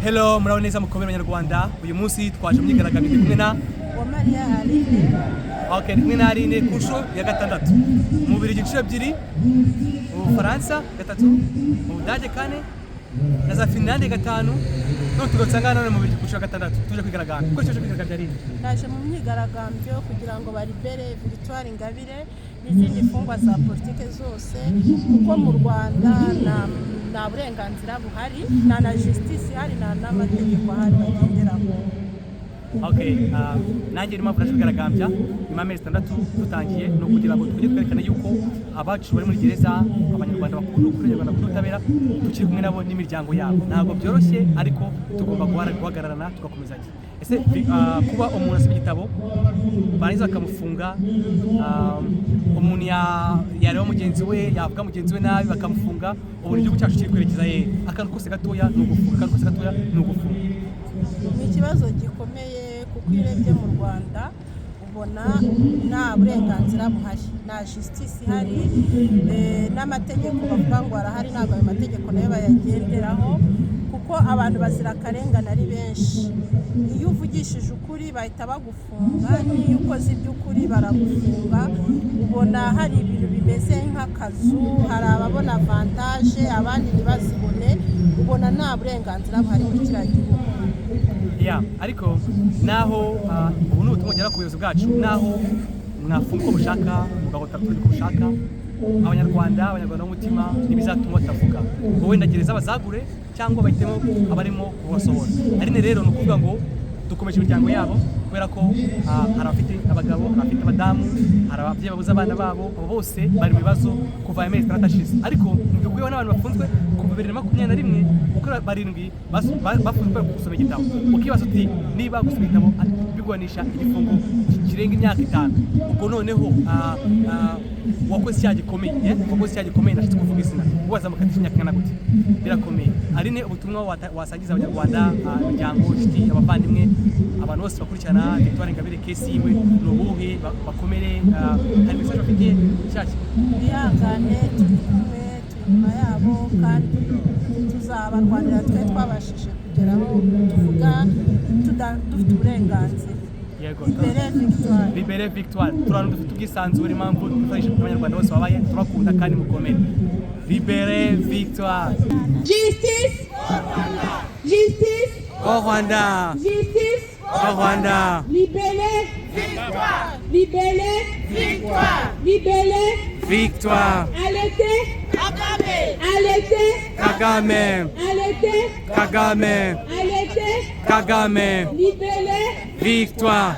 Hello, muraho neza, mukomere Abanyarwanda. Uyu munsi twaje mu myigaragambyo, ndi kumwe na Uwamariya Aline. Okay, ndi kumwe na Aline ku nshuro ya gatandatu. Mu Bubiligi inshuro ebyiri, mu Bufaransa gatatu, mu Budage kane, na za Finlande gatanu, none tugasanga none mu Bubiligi ku nshuro ya gatandatu tuje kwigaragambya. Kuko tuje kwigaragambya, Aline? Naje mu myigaragambyo kugira ngo balibere Victoire Ingabire n'izindi mfungwa za politike zose, kuko mu Rwanda nta burenganzira buhari, nta na justice ihari, nta n'amategeko ahari bagenderaho. Okay, nanjye ndimo naje kwigaragambya nyuma y'amezi 6 dutangiye, ni ukugira ngo tujye twerekana yuko abacu bari muri gereza, Abanyarwanda bakunda ukuri, Abanyarwanda bakunda ubutabera, tukiri kumwe nabo n'imiryango yabo. Ntabwo byoroshye, ariko tugomba guhagararana tugakomezanya. Ese kuba umuntu asoma igitabo barangiza bakamufunga, umuntu yareba mugenzi we, yavuga mugenzi we nabi bakamufunga, ubu igihugu cyacu kiri kwerekeza hehe? Akantu kose gatoya ni ugufunga, akantu kose gatoya ni ugufunga. Ni ikibazo gikomeye, kuko iyo urebye mu Rwanda ubona nta burenganzira buhari, nta justice ihari, n'amategeko bavuga ngo arahari, ntabwo ayo mategeko nayo bayagenderaho, kuko abantu bazira akarengane ari benshi. Iyo uvugishije ukuri bahita bagufunga, n'iyo ukoze iby'ukuri baragufunga. Ubona hari ibintu bimeze nk'akazu, hari ababona avantage abandi ntibazibone. Ubona nta burenganzira buhari muri kiriya gihugu. Ya, ariko naho ubu ni ubutumwa bugera ku buyobozi bwacu: naho mwafunga uko mushaka, mugahota abaturage uko mushaka, Abanyarwanda b'umutima ntibizatuma batavuga ngo wenda gereza bazagure cyangwa bahitemo abarimo kubasohora. Aline rero, ni ukuvuga ngo dukomeje imiryango yabo, kubera ko hari abafite abagabo, hari abafite abadamu, hari ababyeyi babuze abana babo. Abo bose bari mu bibazo kuva aya mezi 6 ashize. Ariko ntidukwiyeho n'abantu bafunzwe kuva 2021, uko barindwi bafunzwe kubera gusoma igitabo. Ukibaza uti: niba gusoma igitabo biguhanisha igifungo kirenga imyaka 5, ubwo noneho wakoze icyaha gikomeye, wakoze icyaha gikomeye, nashatse kuvuga izina, wazamukatisha imyaka ingana gute? Birakomeye. Aline, ubutumwa wasangiza Abanyarwanda, imiryango, inshuti, abavandimwe, abantu bose bakurikirana Victoire Ingabire, case yiwe, ni ubuhe? Bakomere, hari message bafite nshyashya? Bihangane, turi kumwe, turi inyuma yabo kandi tuzabarwanira. Twe twabashije kugeraho tuvuga dufite uburenganzira. Yego. Libérez Victoire. Libérez Victoire. Turi abantu dufite ubwisanzure, impamvu dufatanyije n'Abanyarwanda bose babaye, turabakunda kandi mukomere. Libérez Victoire. Justice! Justice! Au Rwanda. Justice! Au Rwanda. Libérez! Victoire! Libérez! Victoire! Libérez! Victoire. Arrêtez! Arrêtez! Kagame. Arrêtez! Kagame. Arrêtez! Kagame. Libérez! Victoire.